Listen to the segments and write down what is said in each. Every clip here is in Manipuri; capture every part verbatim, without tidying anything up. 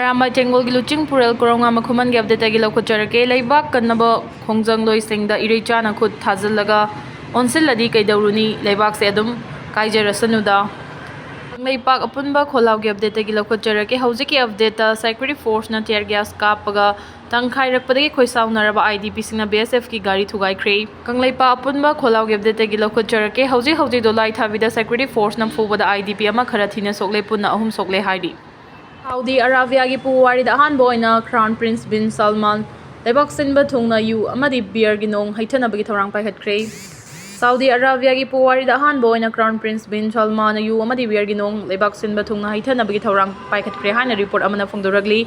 ꯑꯔꯥꯝꯕꯥꯏ ꯇꯦꯡꯒꯣꯜꯒꯤ ꯂꯨꯆꯤꯡ ꯄꯨꯔꯦꯜ ꯀꯣꯔꯧꯉꯥ ꯃꯈꯨꯃꯟꯒꯤ ꯑꯞꯗꯦꯠꯇꯒꯤ ꯂꯧꯈꯠꯆꯔꯛꯀꯦ꯫ ꯂꯩꯕꯥꯛ ꯀꯟꯅꯕ ꯈꯣꯡꯖꯪꯂꯣꯏꯁꯤꯡꯗ ꯏꯔꯩꯆꯥꯅ ꯈꯨꯠ ꯊꯥꯖꯤꯜꯂꯒ ꯑꯣꯟꯁꯤꯜꯂꯗꯤ ꯀꯩꯗꯧꯔꯨꯅꯤ? ꯂꯩꯕꯥꯛꯁꯦ ꯑꯗꯨꯝ ꯀꯥꯏꯖꯔꯁꯅꯨꯗ꯫ ꯀꯪꯂꯩꯄꯥꯛ ꯑꯄꯨꯟꯕ ꯈꯣꯜꯂꯥꯎꯒꯤ ꯑꯞꯗꯦꯠꯇꯒꯤ ꯂꯧꯈꯠꯆꯔꯛꯀꯦ꯫ ꯍꯧꯖꯤꯛꯀꯤ ꯑꯞꯗꯦꯠꯇ ꯁꯦꯀ꯭ꯌꯨꯔꯤꯇꯤ ꯐꯣꯔꯁꯅ ꯇꯤꯌꯔ ꯒ꯭ꯌꯥꯁ ꯀꯥꯞꯄꯒ ꯇꯪꯈꯥꯏꯔꯛꯄꯗꯒꯤ ꯈꯣꯏꯁꯥꯎꯅꯔꯕ ꯑꯥꯏ ꯗꯤ ꯄꯤꯁꯤꯡꯅ ꯕꯤ ꯑꯦꯁ ꯑꯦꯐꯀꯤ ꯒꯥꯔꯤ ꯊꯨꯒꯥꯏꯈ꯭ꯔꯦ꯫ ꯀꯪꯂꯩꯄꯥꯛ ꯑꯄꯨꯟꯕ ꯈꯣꯜꯂꯥꯎꯒꯤ ꯑꯞꯗꯦꯠꯇꯒꯤ ꯂꯧꯈꯠꯆꯔꯛꯀꯦ꯫ ꯍꯧꯖꯤꯛ ꯍꯧꯖꯤꯛ ꯗꯣꯂꯥꯏ ꯊꯥꯕꯤꯗ ꯁꯦꯀ꯭ꯌꯨꯔꯤꯇꯤ ꯐꯣꯔꯁꯅ ꯐꯨꯕꯗ ꯑꯥꯏ ꯗꯤ ꯄꯤ ꯑꯃ ꯈꯔ ꯊꯤꯅ ꯁꯣꯛꯂꯦ, ꯄꯨꯟꯅ ꯑꯍꯨꯝ ꯁꯣꯛꯂꯦ ꯍꯥꯏꯔꯤ꯫ ꯁꯥꯎꯗꯤ ꯑꯔꯥꯕꯤꯌꯥꯒꯤ ꯄꯨꯋꯥꯔꯤꯗ ꯑꯍꯥꯟꯕ ꯑꯣꯏꯅ ꯀ꯭ꯔꯥꯎꯟ ꯄ꯭ꯔꯤꯟꯁ ꯕꯤꯟ ꯁꯜꯃꯥꯟ ꯂꯩꯕꯥꯛ ꯁꯤꯟꯕ ꯊꯨꯡꯅ ꯌꯨ ꯑꯃꯗꯤ ꯕꯤꯌꯔꯒꯤ ꯅꯣꯡ ꯍꯩꯊꯅꯕꯒꯤ ꯊꯧꯔꯥꯡ ꯄꯥꯏꯈꯠꯈ꯭ꯔꯦ꯫ ꯁꯥꯎꯗꯤ ꯑꯔꯥꯕꯤꯌꯥꯒꯤ ꯄꯨꯋꯥꯔꯤꯗ ꯑꯍꯥꯟꯕ ꯑꯣꯏꯅ ꯀ꯭ꯔꯥꯎꯟ ꯄ꯭ꯔꯤꯟꯁ ꯕꯤꯟ ꯁꯜꯃꯥꯟꯅ ꯌꯨ ꯑꯃꯗꯤ ꯕꯤꯌꯔꯒꯤ ꯅꯣꯡ ꯂꯩꯕꯥꯛ ꯁꯤꯟꯕ ꯊꯨꯡꯅ ꯍꯩꯊꯅꯕꯒꯤ ꯊꯧꯔꯥꯡ ꯄꯥꯏꯈꯠꯈ꯭ꯔꯦ ꯍꯥꯏꯅ ꯔꯤꯄꯣꯔꯠ ꯑꯃꯅ ꯐꯣꯡꯗꯣꯔꯛꯂꯤ꯫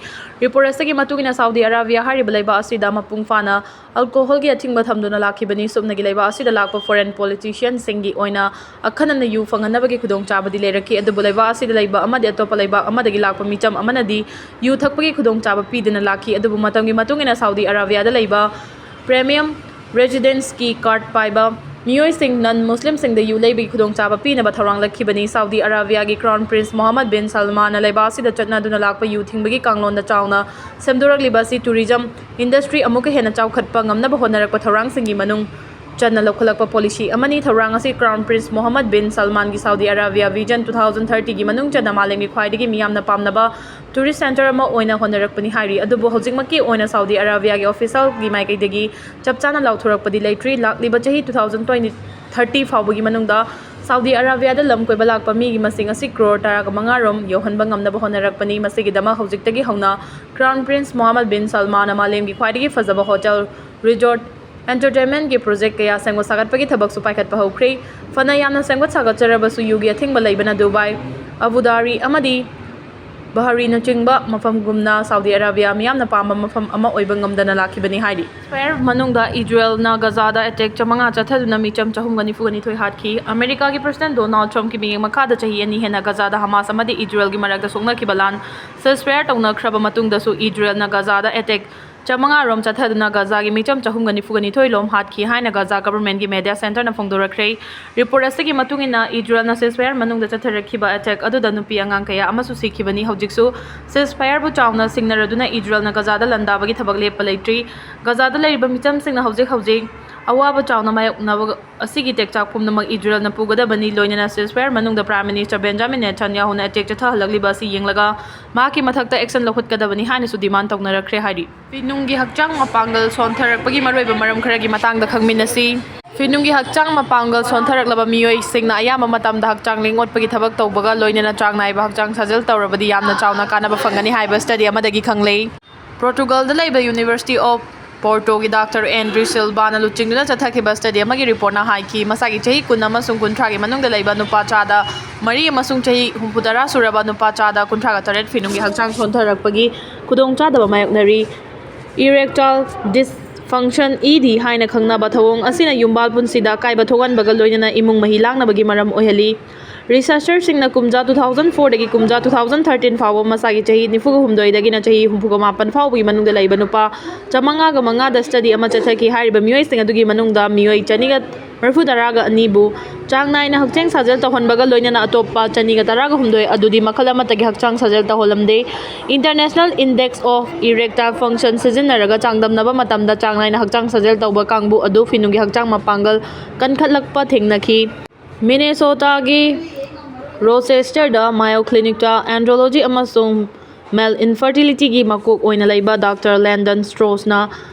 ꯔꯤꯄꯣꯔꯠ ꯑꯁꯤꯒꯤ ꯃꯇꯨꯡ ꯏꯟꯅ ꯁꯥꯎꯗꯤ ꯑꯔꯥꯕꯤꯌꯥ ꯍꯥꯏꯔꯤꯕ ꯂꯩꯕꯥꯛ ꯑꯁꯤꯗ ꯃꯄꯨꯡ ꯐꯥꯅ ꯑꯜꯀꯣꯍꯣꯜꯒꯤ ꯑꯊꯤꯡꯕ ꯊꯝꯗꯨꯅ ꯂꯥꯛꯈꯤꯕꯅꯤ꯫ ꯁꯨꯞꯅꯒꯤ ꯂꯩꯕꯥꯛ ꯑꯁꯤꯗ ꯂꯥꯛꯄ ꯐꯣꯔꯦꯟ ꯄꯣꯂꯤꯇꯤꯁꯤꯌꯟꯁꯤꯡꯒꯤ ꯑꯣꯏꯅ ꯑꯈꯟꯅꯅ ꯌꯨ ꯐꯪꯍꯟꯅꯕꯒꯤ ꯈꯨꯗꯣꯡꯆꯥꯕꯗꯤ ꯂꯩꯔꯛꯈꯤ, ꯑꯗꯨꯕꯨ ꯂꯩꯕꯥꯛ ꯑꯁꯤꯗ ꯂꯩꯕ ꯑꯃꯗꯤ ꯑꯇꯣꯞꯄ ꯂꯩꯕꯥꯛ ꯑꯃꯗꯒꯤ ꯂꯥꯛꯄ ꯃꯤꯆꯝ ꯑꯃꯅꯗꯤ ꯌꯨ ꯊꯛꯄꯒꯤ ꯈꯨꯗꯣꯡꯆꯥꯕ ꯄꯤꯗꯨꯅ ꯂꯥꯛꯈꯤ꯫ ꯑꯗꯨꯕꯨ ꯃꯇꯝꯒꯤ ꯃꯇꯨꯡ ꯏꯟꯅ ꯁꯥꯎꯗꯤ ꯑꯔꯥꯕꯤꯌꯥꯗ ꯂꯩꯕ ꯄ꯭ꯔꯤꯃꯤꯌꯝ ꯔꯦꯁꯤꯗꯦꯟꯁꯀꯤ ꯀꯥꯔꯗ ꯄꯥꯏꯕ ꯃꯤꯑꯣꯏꯁꯤꯡ, ꯅꯟ ꯃꯨꯁꯂꯤꯝꯁꯤꯡꯗ ꯌꯨ ꯂꯩꯕꯒꯤ ꯈꯨꯗꯣꯡꯆꯥꯕ ꯄꯤꯅꯕ ꯊꯧꯔꯥꯡꯂꯛꯈꯤꯕꯅꯤ꯫ ꯁꯥꯎꯗꯤ ꯑꯔꯥꯕꯤꯌꯥꯒꯤ ꯀ꯭ꯔꯥꯎꯟ ꯄ꯭ꯔꯤꯟꯁ ꯃꯣꯍꯝꯃꯗ ꯕꯤꯟ ꯁꯜꯃꯥꯟꯅ ꯂꯩꯕꯥꯛ ꯑꯁꯤꯗ ꯆꯠꯅꯗꯨꯅ ꯂꯥꯛꯄ ꯌꯨ ꯊꯤꯡꯕꯒꯤ ꯀꯥꯡꯂꯣꯟꯗ ꯆꯥꯎꯅ ꯁꯦꯝꯗꯣꯔꯛꯂꯤꯕ ꯑꯁꯤ ꯇꯨꯔꯤꯖꯝ ꯏꯟꯗꯁꯇ꯭ꯔꯤ ꯑꯃꯨꯛꯀ ꯍꯦꯟꯅ ꯆꯥꯎꯈꯠꯄ ꯉꯝꯅꯕ ꯍꯣꯠꯅꯔꯛꯄ ꯊꯧꯔꯥꯡꯁꯤꯡꯒꯤ ꯃꯅꯨꯡ ꯆꯟꯅ ꯂꯧꯈꯠꯂꯛꯄ ꯄꯣꯂꯤꯁꯤ ꯑꯃꯅꯤ꯫ ꯊꯧꯔꯥꯡ ꯑꯁꯤ ꯀ꯭ꯔꯥꯎꯟ ꯄ꯭ꯔꯤꯟꯁ ꯃꯣꯍꯝꯃꯗ ꯕꯤꯟ ꯁꯜꯃꯥꯟꯒꯤ Saudi Arabia vision two thousand ꯊꯥꯔꯇꯤꯒꯤ ꯃꯅꯨꯡ ꯆꯟꯅ ꯃꯥꯂꯦꯝꯒꯤ ꯈ꯭ꯋꯥꯏꯗꯒꯤ ꯃꯤꯌꯥꯝꯅ ꯄꯥꯝꯅꯕ ꯇꯨꯔꯤꯁ ꯁꯦꯟꯇꯔ ꯑꯃ ꯑꯣꯏꯅ ꯍꯣꯠꯅꯔꯛꯄꯅꯤ ꯍꯥꯏꯔꯤ꯫ ꯑꯗꯨꯕꯨ ꯍꯧꯖꯤꯛꯃꯛꯀꯤ ꯑꯣꯏꯅ ꯁꯥꯎꯗꯤ ꯑꯔꯥꯕꯤꯌꯥꯒꯤ ꯑꯣꯐꯤꯁꯤꯌꯦꯜꯒꯤ ꯃꯥꯏꯀꯩꯗꯒꯤ ꯆꯞ ꯆꯥꯅ ꯂꯥꯎꯊꯣꯔꯛꯄꯗꯤ ꯂꯩꯇ꯭ꯔꯤ꯫ ꯂꯥꯛꯂꯤꯕ ꯆꯍꯤ ꯇꯨ ꯊꯥꯎꯖꯟ ꯇ꯭ꯋꯦꯟꯇꯤ ꯊꯥꯔꯇꯤ ꯐꯥꯎꯕꯒꯤ ꯃꯅꯨꯡꯗ ꯁꯥꯎꯗꯤ ꯑꯔꯥꯕꯤꯌꯥꯗ ꯂꯝ ꯀꯣꯏꯕ ꯂꯥꯛꯄ ꯃꯤꯒꯤ ꯃꯁꯤꯡ ꯑꯁꯤ ꯀ꯭ꯔꯣꯔ ꯇꯔꯥꯒ ꯃꯉꯥ ꯔꯣꯝ ꯌꯧꯍꯟꯕ ꯉꯝꯅꯕ ꯍꯣꯠꯅꯔꯛꯄꯅꯤ꯫ ꯃꯁꯤꯒꯤꯗꯃꯛ ꯍꯧꯖꯤꯛꯇꯒꯤ ꯍꯧꯅ ꯀ꯭ꯔꯥꯎꯟ ꯄ꯭ꯔꯤꯟꯁ ꯃꯣꯍꯝꯃꯗ ꯕꯤꯟ ꯁꯜꯃꯥꯟꯅ ꯃꯥꯂꯦꯝꯒꯤ ꯈ꯭ꯋꯥꯏꯗꯒꯤ ꯐꯖꯕ ꯍꯣꯇꯦꯜ, ꯔꯤꯖꯣꯔꯠ, ꯑꯦꯟꯇꯔꯇꯦꯟꯃꯦꯟꯠꯀꯤ ꯄ꯭ꯔꯣꯖꯦꯛ ꯀꯌꯥ ꯁꯦꯝꯒꯠ ꯁꯥꯒꯠꯄꯒꯤ ꯊꯕꯛꯁꯨ ꯄꯥꯏꯈꯠꯄ ꯍꯧꯈ꯭ꯔꯦ꯫ ꯐꯅ ꯌꯥꯝꯅ ꯁꯦꯝꯒꯠ ꯁꯥꯒꯠꯆꯔꯕꯁꯨ ꯌꯨꯒꯤ ꯑꯊꯤꯡꯕ ꯂꯩꯕꯅ ꯗꯨꯕꯥꯏ, ꯑꯕꯨ ꯙꯥꯕꯤ ꯑꯃꯗꯤ ꯕꯍꯔꯤꯅꯆꯤꯡꯕ ꯃꯐꯝꯒꯨꯝꯅ ꯁꯥꯎꯗꯤ ꯑꯔꯥꯕꯤꯌꯥ ꯃꯤꯌꯥꯝꯅ ꯄꯥꯝꯕ ꯃꯐꯝ ꯑꯃ ꯑꯣꯏꯕ ꯉꯝꯗꯅ ꯂꯥꯛꯈꯤꯕꯅꯤ ꯍꯥꯏꯔꯤ꯫ ꯁ꯭ꯋꯦꯔ ꯃꯅꯨꯡꯗ ꯏꯖꯔꯦꯜꯅ ꯒꯖꯥꯗ ꯑꯦꯇꯦꯛ ꯆꯥꯃꯉꯥ ꯆꯠꯊꯗꯨꯅ ꯃꯤꯆꯝ ꯆꯍꯨꯝꯒ ꯅꯤꯐꯨꯒ ꯅꯤꯊꯣꯏ ꯍꯥꯠꯈꯤ꯫ ꯑꯃꯦꯔꯤꯀꯥꯒꯤ ꯄ꯭ꯔꯦꯁꯤꯗꯦꯟꯠ ꯗꯣꯅꯥꯜꯗ ꯇ꯭ꯔꯝꯞꯀꯤ ꯃꯤꯠꯌꯦꯡ ꯃꯈꯥꯗ ꯆꯍꯤ ꯑꯅꯤ ꯍꯦꯟꯅ ꯒꯖꯥꯗ ꯍꯃꯥꯁ ꯑꯃꯗꯤ ꯏꯖꯔꯦꯜꯒꯤ ꯃꯔꯛꯇ ꯁꯣꯛꯅꯈꯤꯕ ꯂꯥꯟ ꯁꯤꯖꯐꯥꯌꯔ ꯇꯧꯅꯈ꯭ꯔꯕ ꯃꯇꯨꯡꯗꯁꯨ ꯏꯖꯔꯦꯜꯅ ꯒꯖꯥꯗ ꯑꯦꯇꯦꯛ ꯆꯥꯃꯉꯥ ꯔꯣꯝ ꯆꯠꯊꯗꯨꯅ ꯒꯥꯖꯥꯒꯤ ꯃꯤꯆꯝ ꯆꯍꯨꯝꯒ ꯅꯤꯐꯨꯒ ꯅꯤꯊꯣꯏ ꯂꯣꯝ ꯍꯥꯠꯈꯤ ꯍꯥꯏꯅ ꯒꯥꯖꯥ ꯒꯚꯔꯟꯃꯦꯟꯠꯀꯤ ꯃꯦꯗꯤꯌꯥ ꯁꯦꯟꯇꯔꯅ ꯐꯣꯡꯗꯣꯔꯛꯈ꯭ꯔꯦ꯫ ꯔꯤꯄꯣꯔꯠ ꯑꯁꯤꯒꯤ ꯃꯇꯨꯡ ꯏꯟꯅ, ꯏꯖꯔꯦꯜꯅ ꯁꯤꯖꯐꯥꯌꯔ ꯃꯅꯨꯡꯗ ꯆꯠꯊꯔꯛꯈꯤꯕ ꯑꯦꯇꯦꯛ ꯑꯗꯨꯗ ꯅꯨꯄꯤ ꯑꯉꯥꯡ ꯀꯌꯥ ꯑꯃꯁꯨ ꯁꯤꯈꯤꯕꯅꯤ꯫ ꯍꯧꯖꯤꯛꯁꯨ ꯁꯤꯖꯐꯥꯌꯔꯕꯨ ꯆꯥꯎꯅ ꯁꯤꯡꯅꯔꯗꯨꯅ ꯏꯖꯔꯦꯜꯅ ꯒꯥꯖꯥꯗ ꯂꯥꯟꯗꯥꯕꯒꯤ ꯊꯕꯛ ꯂꯦꯞꯄ ꯂꯩꯇ꯭ꯔꯤ꯫ ꯒꯥꯖꯥꯗ ꯂꯩꯔꯤꯕ ꯃꯤꯆꯝꯁꯤꯡꯅ ꯍꯧꯖꯤꯛ ꯍꯧꯖꯤꯛ ꯑꯋꯥꯕ ꯆꯥꯎꯅ ꯃꯥꯌꯣꯛꯅꯕ ꯑꯁꯤꯒꯤ ꯇꯦꯛꯆꯥꯛ ꯄꯨꯝꯅꯃꯛ ꯏꯖꯔꯦꯜꯅ ꯄꯨꯒꯗꯕꯅꯤ꯫ ꯂꯣꯏꯅꯅ ꯁꯤꯖꯐꯥꯌꯔ ꯃꯅꯨꯡꯗ ꯄ꯭ꯔꯥꯏꯝ ꯃꯤꯅꯤꯁꯇꯔ ꯕꯦꯟꯖꯥꯃꯤꯟ ꯅꯦꯇꯥꯟꯌꯥꯍꯨꯅ ꯑꯦꯇꯦꯛ ꯆꯠꯊꯍꯜꯂꯛꯂꯤꯕ ꯑꯁꯤ ꯌꯦꯡꯂꯒ ꯃꯍꯥꯛꯀꯤ ꯃꯊꯛꯇ ꯑꯦꯛꯁꯟ ꯂꯧꯈꯠꯀꯗꯕꯅꯤ ꯍꯥꯏꯅꯁꯨ ꯗꯤꯃꯥꯟ ꯇꯧꯅꯔꯛꯈ꯭ꯔꯦ ꯍꯥꯏꯔꯤ꯫ ꯐꯤꯅꯨꯡꯒꯤ ꯍꯛꯆꯥꯡ ꯃꯄꯥꯡꯒꯜ ꯁꯣꯟꯊꯔꯛꯄꯒꯤ ꯃꯔꯨꯑꯣꯏꯕ ꯃꯔꯝ ꯈꯔꯒꯤ ꯃꯇꯥꯡꯗ ꯈꯪꯃꯤꯟꯅꯁꯤ꯫ ꯐꯤꯅꯨꯡꯒꯤ ꯍꯛꯆꯥꯡ ꯃꯄꯥꯡꯒꯜ ꯁꯣꯟꯊꯔꯛꯂꯕ ꯃꯤꯑꯣꯏꯁꯤꯡꯅ ꯑꯌꯥꯝꯕ ꯃꯇꯝꯗ ꯍꯛꯆꯥꯡ ꯂꯦꯡ ꯑꯣꯠꯄꯒꯤ ꯊꯕꯛ ꯇꯧꯕꯒ ꯂꯣꯏꯅꯅ ꯆꯥꯡ ꯅꯥꯏꯕ ꯍꯛꯆꯥꯡ ꯁꯥꯖꯦꯜ ꯇꯧꯔꯕꯗꯤ ꯌꯥꯝꯅ ꯆꯥꯎꯅ ꯀꯥꯟꯅꯕ ꯐꯪꯒꯅꯤ ꯍꯥꯏꯕ ꯁ꯭ꯇꯗꯤ ꯑꯃꯗꯒꯤ ꯈꯪꯂꯦ꯫ ꯄꯣꯔꯇꯨꯒꯜꯗ ꯂꯩꯕ ꯌꯨꯅꯤꯚꯔꯁꯤꯇꯤ ꯑꯣꯐ ꯄꯣꯔꯇꯣꯒꯤ ꯗꯥꯛꯇꯔ ꯑꯦꯟꯗ꯭ꯔꯤ ꯁꯤꯜꯕꯥꯅ ꯂꯨꯆꯤꯡꯗꯨꯅ ꯆꯠꯊꯈꯤꯕ ꯁ꯭ꯇꯗꯤ ꯑꯃꯒꯤ ꯔꯤꯄꯣꯔꯠꯅ ꯍꯥꯏꯈꯤ, ꯃꯁꯥꯒꯤ ꯆꯍꯤ ꯀꯨꯟ ꯑꯃꯁꯨꯡ ꯀꯨꯟꯊ꯭ꯔꯥꯒꯤ ꯃꯅꯨꯡꯗ ꯂꯩꯕ ꯅꯨꯄꯥ ꯆꯥꯗ ꯃꯔꯤ ꯑꯃꯁꯨꯡ ꯆꯍꯤ ꯍꯨꯝꯐꯨꯇꯔꯥ ꯁꯨꯔꯕ ꯅꯨꯄꯥ ꯆꯥꯗ ꯀꯨꯟꯊ꯭ꯔꯥꯒ ꯇꯔꯦꯠ ꯐꯤꯅꯨꯡꯒꯤ ꯍꯛꯆꯥꯡ ꯁꯣꯟꯊꯔꯛꯄꯒꯤ ꯈꯨꯗꯣꯡꯆꯥꯗꯕ ꯃꯥꯌꯣꯛꯅꯔꯤ꯫ Erectile dysfunction, ꯏ ꯗꯤ ꯍꯥꯏꯅ ꯈꯪꯅꯕ ꯊꯧꯑꯣꯡ ꯑꯁꯤꯅ ꯌꯨꯝꯕꯥꯜ ꯄꯨꯟꯁꯤꯗ ꯑꯀꯥꯏꯕ ꯊꯣꯛꯍꯟꯕꯒ ꯂꯣꯏꯅꯅ ꯏꯃꯨꯡ ꯃꯍꯤ ꯂꯥꯡꯅꯕꯒꯤ ꯃꯔꯝ ꯑꯣꯏꯍꯜꯂꯤ꯫ ꯔꯤꯁꯔꯆꯔꯁꯤꯡꯅ ꯀꯨꯝꯖꯥ two thousand four ꯗꯒꯤ ꯀꯨꯝꯖꯥ two thousand thirteen ꯐꯥꯎꯕ ꯃꯁꯥꯒꯤ ꯆꯍꯤ ꯅꯤꯐꯨꯒ ꯍꯨꯝꯗꯣꯏꯗꯒꯤꯅ ꯆꯍꯤ ꯍꯨꯝꯐꯨꯒ ꯃꯥꯄꯟ ꯐꯥꯎꯕꯒꯤ ꯃꯅꯨꯡꯗ ꯂꯩꯕ ꯅꯨꯄꯥ ꯆꯥꯃꯉꯥꯒ ꯃꯉꯥꯗ ꯁ꯭ꯇꯗꯤ ꯑꯃ ꯆꯠꯊꯈꯤ꯫ ꯍꯥꯏꯔꯤꯕ ꯃꯤꯑꯣꯏꯁꯤꯡ ꯑꯗꯨꯒꯤ ꯃꯅꯨꯡꯗ ꯃꯤꯑꯣꯏ ꯆꯅꯤꯒ ꯃꯔꯤꯐꯨ ꯇꯔꯥꯒ ꯑꯅꯤꯕꯨ ꯆꯥꯡ ꯅꯥꯏꯅ ꯍꯛꯆꯥꯡ ꯁꯥꯖꯦꯜ ꯇꯧꯍꯟꯕꯒ ꯂꯣꯏꯅꯅ ꯑꯇꯣꯞꯄ ꯆꯅꯤꯒ ꯇꯔꯥꯒ ꯍꯨꯝꯗꯣꯏ ꯑꯗꯨꯗꯤ ꯃꯈꯜ ꯑꯃꯠꯇꯒꯤ ꯍꯛꯆꯥꯡ ꯁꯥꯖꯦꯜ ꯇꯧꯍꯜꯂꯝꯗꯦ꯫ International Index of Erectile Function ꯁꯤꯖꯤꯟꯅꯔꯒ ꯆꯥꯡꯗꯝꯅꯕ ꯃꯇꯝꯗ, ꯆꯥꯡ ꯅꯥꯏꯅ ꯍꯛꯆꯥꯡ ꯁꯥꯖꯦꯜ ꯇꯧꯕ ꯀꯥꯡꯕꯨ ꯑꯗꯨ ꯐꯤꯅꯨꯡꯒꯤ ꯍꯛꯆꯥꯡ ꯃꯄꯥꯡꯒꯜ ꯀꯟꯈꯠꯂꯛꯄ ꯊꯦꯡꯅꯈꯤ꯫ ꯃꯤꯅꯦꯁꯣꯇꯥꯒꯤ ꯔꯣꯆꯦꯁꯇꯔꯗ ꯃꯥꯌꯣ ꯀ꯭ꯂꯤꯅꯤꯛꯇ ꯑꯦꯟꯗ꯭ꯔꯣꯂꯣꯖꯤ ꯑꯃꯁꯨꯡ ꯃꯦꯜ ꯏꯟꯐꯔꯇꯤꯂꯤꯇꯤꯒꯤ ꯃꯀꯣꯛ ꯑꯣꯏꯅ ꯂꯩꯕ ꯗꯥꯛꯇꯔ ꯂꯦꯟꯗꯟ ꯁ꯭ꯇ꯭ꯔꯣꯁꯅ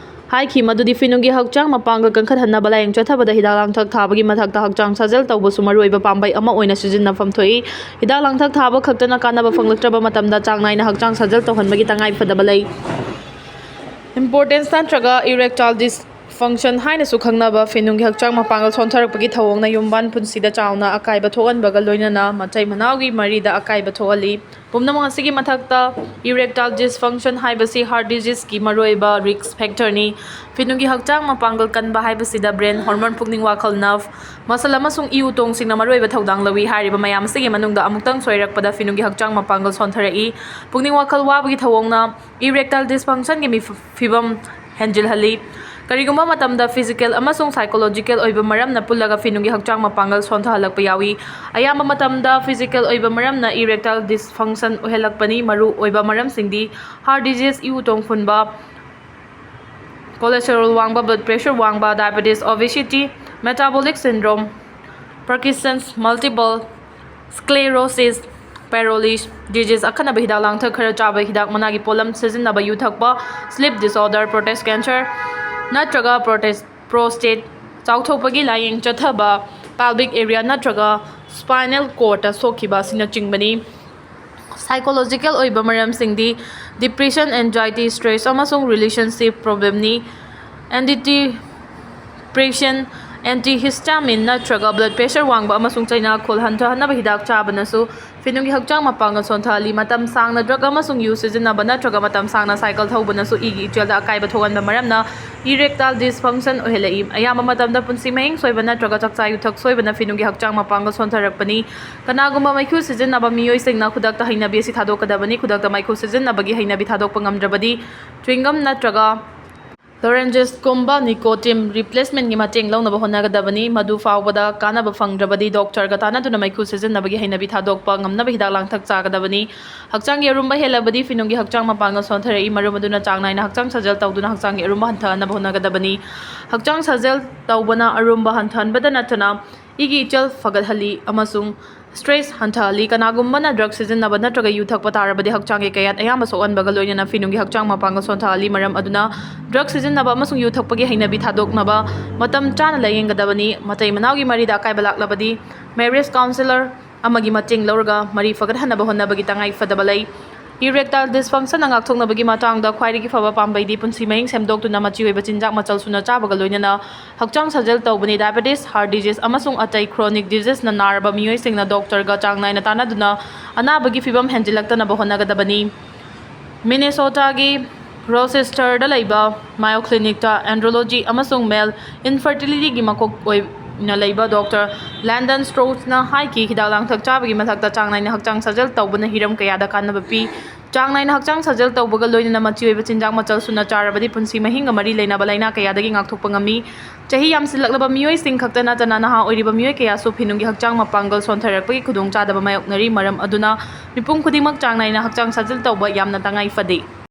ꯍꯥꯏꯈꯤ ꯃꯗꯨꯗꯤ ꯐꯤꯅꯨꯡꯒꯤ ꯍꯛꯆꯥꯡ ꯃꯄꯥꯡꯒꯜ ꯀꯟꯈꯠꯍꯟꯅꯕ ꯂꯥꯏꯌꯦꯡ ꯆꯠꯊꯕꯗ ꯍꯤꯗꯥꯛ ꯂꯥꯡꯊꯛ ꯊꯥꯕꯒꯤ ꯃꯊꯛꯇ ꯍꯛꯆꯥꯡ ꯁꯥꯖꯦꯜ ꯇꯧꯕꯁꯨ ꯃꯔꯨꯑꯣꯏꯕ ꯄꯥꯝꯕꯩ ꯑꯃ ꯑꯣꯏꯅ ꯁꯤꯖꯤꯟꯅꯐꯝ ꯊꯣꯛꯏ꯫ ꯍꯤꯗꯥꯛ ꯂꯥꯡꯊꯛ ꯊꯥꯕ ꯈꯛꯇꯅ ꯀꯥꯟꯅꯕ ꯐꯪꯂꯛꯇ꯭ꯔꯕ ꯃꯇꯝꯗ, ꯆꯥꯡ ꯅꯥꯏꯅ ꯍꯛꯆꯥꯡ ꯁꯥꯖꯦꯜ ꯇꯧꯍꯟꯕꯒꯤ ꯇꯉꯥꯏꯐꯗꯕ ꯂꯩ꯫ Impotence ꯅꯠꯇ꯭ꯔꯒ erectile dys Dysfunction ꯍꯥꯏꯅꯁꯨ ꯈꯪꯅꯕ ꯐꯤꯅꯨꯡꯒꯤ ꯍꯛꯆꯥꯡ ꯃꯄꯥꯡꯒꯜ ꯁꯣꯟꯊꯔꯛꯄꯒꯤ ꯊꯧꯑꯣꯡꯅ ꯌꯨꯝꯕꯥꯟ ꯄꯨꯟꯁꯤꯗ ꯆꯥꯎꯅ ꯑꯀꯥꯏꯕ ꯊꯣꯛꯍꯟꯕꯒ ꯂꯣꯏꯅꯅ ꯃꯇꯩ ꯃꯅꯥꯎꯒꯤ ꯃꯔꯤꯗ ꯑꯀꯥꯏꯕ ꯊꯣꯛꯍꯜꯂꯤ꯫ ꯄꯨꯝꯅꯃꯛ ꯑꯁꯤꯒꯤ ꯃꯊꯛꯇ, erectile dysfunction ꯍꯥꯏꯕꯁꯤ heart diseaseꯀꯤ ꯃꯔꯨꯑꯣꯏꯕ risk factorꯅꯤ꯫ ꯐꯤꯅꯨꯡꯒꯤ ꯍꯛꯆꯥꯡ ꯃꯄꯥꯡꯒꯜ ꯀꯟꯕ ꯍꯥꯏꯕꯁꯤꯗ brain, hormone, ꯄꯨꯛꯅꯤꯡ ꯋꯥꯈꯜ, nerve, muscle ꯑꯃꯁꯨꯡ ꯏ ꯎꯇꯣꯡꯁꯤꯡꯅ ꯃꯔꯨꯑꯣꯏꯕ ꯊꯧꯗꯥꯡ ꯂꯧꯏ꯫ ꯍꯥꯏꯔꯤꯕ ꯃꯌꯥꯝ ꯑꯁꯤꯒꯤ ꯃꯅꯨꯡꯗ ꯑꯃꯨꯛꯇꯪ ꯁꯣꯏꯔꯛꯄꯗ ꯐꯤꯅꯨꯡꯒꯤ ꯍꯛꯆꯥꯡ ꯃꯄꯥꯡꯒꯜ ꯁꯣꯟꯊꯔꯛꯏ꯫ ꯄꯨꯛꯅꯤꯡ ꯋꯥꯈꯜ ꯋꯥꯕꯒꯤ ꯊꯧꯑꯣꯡꯅ erectile dysfunctionꯒꯤ ꯃꯤꯐ-, ꯐꯤꯕꯝ ꯍꯦꯟꯖꯤꯜꯍꯜꯂꯤ꯫ ꯀꯔꯤꯒꯨꯝꯕ ꯃꯇꯝꯗ physical ꯑꯃꯁꯨꯡ psychological ꯑꯣꯏꯕ ꯃꯔꯝꯅ ꯄꯨꯜꯂꯒ ꯐꯤꯅꯨꯡꯒꯤ ꯍꯛꯆꯥꯡ ꯃꯄꯥꯡꯒꯜ ꯁꯣꯟꯊꯍꯜꯂꯛꯄ ꯌꯥꯎꯏ꯫ ꯑꯌꯥꯝꯕ ꯃꯇꯝꯗ physical ꯑꯣꯏꯕ ꯃꯔꯝꯅ erectile dysfunction ꯑꯣꯏꯍꯜꯂꯛꯄꯅꯤ꯫ ꯃꯔꯨ ꯑꯣꯏꯕ ꯃꯔꯝꯁꯤꯡꯗꯤ heart disease, ꯏ ꯎꯇꯣꯡ ꯐꯨꯟꯕ, cholesterol ꯋꯥꯡꯕ, blood pressure ꯋꯥꯡꯕ, diabetes, obesity, metabolic syndrome, Parkinson's, multiple sclerosis, paralysis, disease, ꯑꯈꯟꯅꯕ ꯍꯤꯗꯥꯛ ꯂꯥꯡꯊꯛ ꯈꯔ ꯆꯥꯕ, ꯍꯤꯗꯥꯛ ꯃꯅꯥꯒꯤ ꯄꯣꯠꯂꯝ ꯁꯤꯖꯤꯟꯅꯕ, ꯌꯨ ꯊꯛꯄ, sleep disorder, prostate cancer ꯅꯠꯇ꯭ꯔꯒ prostate, prostate ꯆꯥꯎꯊꯣꯛꯄꯒꯤ ꯂꯥꯏꯌꯦꯡ ꯆꯠꯊꯕ, pelvic area ꯅꯠꯇ꯭ꯔꯒ spinal cordꯇ ꯁꯣꯛꯈꯤꯕ ꯑꯁꯤꯅꯆꯤꯡꯕꯅꯤ꯫ Psychological ꯑꯣꯏꯕ ꯃꯔꯝꯁꯤꯡꯗꯤ depression, anxiety, stress ꯑꯃꯁꯨꯡ relationship problemꯅꯤ꯫ Antidepressant, antihistamine ꯅꯠꯇ꯭ꯔꯒ blood pressure ꯋꯥꯡꯕ ꯑꯃꯁꯨꯡ ꯆꯩꯅꯥꯈꯣꯜ ꯍꯟꯊꯍꯟꯅꯕ ꯍꯤꯗꯥꯛ ꯆꯥꯕꯅꯁꯨ ꯐꯤꯅꯨꯡꯒꯤ ꯍꯛꯆꯥꯡ ꯃꯄꯥꯡꯒꯜ ꯁꯣꯟꯊꯍꯜꯂꯤ꯫ ꯃꯇꯝ ꯁꯥꯡꯅ drug ꯑꯃꯁꯨꯡ ꯌꯨ ꯁꯤꯖꯤꯟꯅꯕ ꯅꯠꯇ꯭ꯔꯒ ꯃꯇꯝ ꯁꯥꯡꯅ cycle ꯊꯧꯕꯅꯁꯨ ꯏꯒꯤ ꯏꯆꯦꯜꯗ ꯑꯀꯥꯏꯕ ꯊꯣꯛꯍꯟꯕ ꯃꯔꯝꯅ erectile dysfunction ꯑꯣꯏꯍꯜꯂꯛꯏ꯫ ꯑꯌꯥꯝꯕ ꯃꯇꯝꯗ ꯄꯨꯟꯁꯤ ꯃꯍꯤꯡ ꯁꯣꯏꯕ ꯅꯠꯇ꯭ꯔꯒ ꯆꯥꯛꯆꯥ ꯌꯨꯊꯛ ꯁꯣꯏꯕꯅ ꯐꯤꯅꯨꯡꯒꯤ ꯍꯛꯆꯥꯡ ꯃꯄꯥꯡꯒꯜ ꯁꯣꯟꯊꯔꯛꯄꯅꯤ꯫ ꯀꯅꯥꯒꯨꯝꯕ ꯃꯩꯈꯨ ꯁꯤꯖꯤꯟꯅꯕ ꯃꯤꯑꯣꯏꯁꯤꯡꯅ ꯈꯨꯗꯛꯇ ꯍꯩꯅꯕꯤ ꯑꯁꯤ ꯊꯥꯗꯣꯛꯀꯗꯕꯅꯤ꯫ ꯈꯨꯗꯛꯇ ꯃꯩꯈꯨ ꯁꯤꯖꯤꯟꯅꯕꯒꯤ ꯍꯩꯅꯕꯤ ꯊꯥꯗꯣꯛꯄ ꯉꯝꯗ꯭ꯔꯕꯗꯤ, chewing gum ꯅꯠꯇ꯭ꯔꯒ lozengesꯀꯨꯝꯕ nicotine replacementꯀꯤ ꯃꯇꯦꯡ ꯂꯧꯅꯕ ꯍꯣꯠꯅꯒꯗꯕꯅꯤ꯫ ꯃꯗꯨ ꯐꯥꯎꯕꯗ ꯀꯥꯟꯅꯕ ꯐꯪꯗ꯭ꯔꯕꯗꯤ, doctorꯒ ꯇꯥꯟꯅꯗꯨꯅ ꯃꯩꯈꯨ ꯁꯤꯖꯤꯟꯅꯕꯒꯤ ꯍꯩꯅꯕꯤ ꯊꯥꯗꯣꯛꯄ ꯉꯝꯅꯕ ꯍꯤꯗꯥꯛ ꯂꯥꯡꯊꯛ ꯆꯥꯒꯗꯕꯅꯤ꯫ ꯍꯛꯆꯥꯡꯒꯤ ꯑꯔꯨꯝꯕ ꯍꯦꯜꯂꯕꯗꯤ ꯐꯤꯅꯨꯡꯒꯤ ꯍꯛꯆꯥꯡ ꯃꯄꯥꯡꯒꯜ ꯁꯣꯟꯊꯔꯛꯏ꯫ ꯃꯔꯝ ꯑꯗꯨꯅ ꯆꯥꯡ ꯅꯥꯏꯅ ꯍꯛꯆꯥꯡ ꯁꯥꯖꯦꯜ ꯇꯧꯗꯨꯅ ꯍꯛꯆꯥꯡꯒꯤ ꯑꯔꯨꯝꯕ ꯍꯟꯊꯍꯟꯅꯕ ꯍꯣꯠꯅꯒꯗꯕꯅꯤ꯫ ꯍꯛꯆꯥꯡ ꯁꯥꯖꯦꯜ ꯇꯧꯕꯅ ꯑꯔꯨꯝꯕ ꯍꯟꯊꯍꯟꯕꯗ ꯅꯠꯇꯅ ꯏꯒꯤ ꯏꯆꯦꯜ ꯐꯒꯠꯍꯜꯂꯤ ꯑꯃꯁꯨꯡ stress ꯍꯟꯊꯍꯜꯂꯤ꯫ ꯀꯅꯥꯒꯨꯝꯕꯅ drug ꯁꯤꯖꯤꯟꯅꯕ ꯅꯠꯇ꯭ꯔꯒ ꯌꯨ ꯊꯛꯄ ꯇꯥꯔꯕꯗꯤ ꯍꯛꯆꯥꯡꯒꯤ ꯀꯌꯥꯠ ꯑꯌꯥꯝꯕ ꯁꯣꯛꯍꯟꯕꯒ ꯂꯣꯏꯅꯅ ꯐꯤꯅꯨꯡꯒꯤ ꯍꯛꯆꯥꯡ ꯃꯄꯥꯡꯒꯜ ꯁꯣꯟꯊꯍꯜꯂꯤ꯫ ꯃꯔꯝ ꯑꯗꯨꯅ drug ꯁꯤꯖꯤꯟꯅꯕ ꯑꯃꯁꯨꯡ ꯌꯨ ꯊꯛꯄꯒꯤ ꯍꯩꯅꯕꯤ ꯊꯥꯗꯣꯛꯅꯕ ꯃꯇꯝ ꯆꯥꯅ ꯂꯥꯌꯦꯡꯒꯗꯕꯅꯤ꯫ ꯃꯇꯩ ꯃꯅꯥꯎꯒꯤ ꯃꯔꯤꯗ ꯑꯀꯥꯏꯕ ꯂꯥꯛꯂꯕꯗꯤ marriage counsellor ꯑꯃꯒꯤ ꯃꯇꯦꯡ ꯂꯧꯔꯒ ꯃꯔꯤ ꯐꯒꯠꯍꯟꯅꯕ ꯍꯣꯠꯅꯕꯒꯤ ꯇꯉꯥꯏ ꯐꯗꯕ ꯂꯩ꯫ Erectile dysfunctionꯅ ꯉꯥꯛꯊꯣꯛꯅꯕꯒꯤ ꯃꯇꯥꯡꯗ ꯈ꯭ꯋꯥꯏꯗꯒꯤ ꯐꯕ ꯄꯥꯝꯕꯩꯗꯤ ꯄꯨꯟꯁꯤ ꯃꯍꯤꯡ ꯁꯦꯝꯗꯣꯛꯇꯨꯅ ꯃꯆꯤ ꯑꯣꯏꯕ ꯆꯤꯟꯖꯥꯛ ꯃꯆꯜ ꯁꯨꯅ ꯆꯥꯕꯒ ꯂꯣꯏꯅꯅ ꯍꯛꯆꯥꯡ ꯁꯥꯖꯦꯜ ꯇꯧꯕꯅꯤ꯫ Diabetes, heart disease ꯑꯃꯁꯨꯡ ꯑꯇꯩ chronic diseaseꯅ ꯅꯥꯔꯕ ꯃꯤꯑꯣꯏꯁꯤꯡꯅ ꯗꯣꯛꯇꯔꯒ ꯆꯥꯡ ꯅꯥꯏꯅ ꯇꯥꯟꯅꯗꯨꯅ ꯑꯅꯥꯕꯒꯤ ꯐꯤꯚꯝ ꯍꯦꯟꯖꯤꯜꯂꯛꯇꯅꯕ ꯍꯣꯠꯅꯒꯗꯕꯅꯤ꯫ Minnesotaꯒꯤ Rochesterꯗ ꯂꯩꯕ Mayo Clinicꯇ andrology ꯑꯃꯁꯨꯡ male infertilityꯒꯤ ꯃꯀꯣꯛ ꯑꯣꯏꯅ ꯂꯩꯕ ꯗꯣꯛꯇꯔ Landon Straussꯅ ꯍꯥꯏꯈꯤ, ꯍꯤꯗꯥꯛ ꯂꯥꯡꯊꯛ ꯆꯥꯕꯒꯤ ꯃꯊꯛꯇ ꯆꯥꯡ ꯅꯥꯏꯅ ꯍꯛꯆꯥꯡ ꯁꯥꯖꯦꯜ ꯇꯧꯕꯅ ꯍꯤꯔꯝ ꯀꯌꯥꯗ ꯀꯥꯟꯅꯕ ꯄꯤ꯫ ꯆꯥꯡ ꯅꯥꯏꯅ ꯍꯛꯆꯥꯡ ꯁꯥꯖꯦꯜ ꯇꯧꯕꯒ ꯂꯣꯏꯅꯅ ꯃꯆꯤ ꯑꯣꯏꯕ ꯆꯤꯟꯖꯥꯛ ꯃꯆꯜ ꯁꯨꯅ ꯆꯥꯔꯕꯗꯤ ꯄꯨꯟꯁꯤ ꯃꯍꯤꯡꯒ ꯃꯔꯤ ꯂꯩꯅꯕ ꯂꯥꯏꯅꯥ ꯀꯌꯥꯗꯒꯤ ꯉꯥꯛꯊꯣꯛꯄ ꯉꯝꯃꯤ꯫ ꯆꯍꯤ ꯌꯥꯝꯁꯤꯜꯂꯛꯂꯕ ꯃꯤꯑꯣꯏꯁꯤꯡ ꯈꯛꯇ ꯅꯠꯇꯅ ꯅꯍꯥ ꯑꯣꯏꯔꯤꯕ ꯃꯤꯑꯣꯏ ꯀꯌꯥꯁꯨ ꯐꯤꯅꯨꯡꯒꯤ ꯍꯛꯆꯥꯡ ꯃꯄꯥꯡꯒꯜ ꯁꯣꯟꯊꯔꯛꯄꯒꯤ ꯈꯨꯗꯣꯡꯆꯥꯗꯕ ꯃꯥꯌꯣꯛꯅꯔꯤ꯫ ꯃꯔꯝ ꯑꯗꯨꯅ ꯃꯤꯄꯨꯝ ꯈꯨꯗꯤꯡꯃꯛ ꯆꯥꯡ ꯅꯥꯏꯅ ꯍꯛꯆꯥꯡ ꯁꯥꯖꯦꯜ ꯇꯧꯕ ꯌꯥꯝꯅ ꯇꯉꯥꯏ ꯐꯗꯦ꯫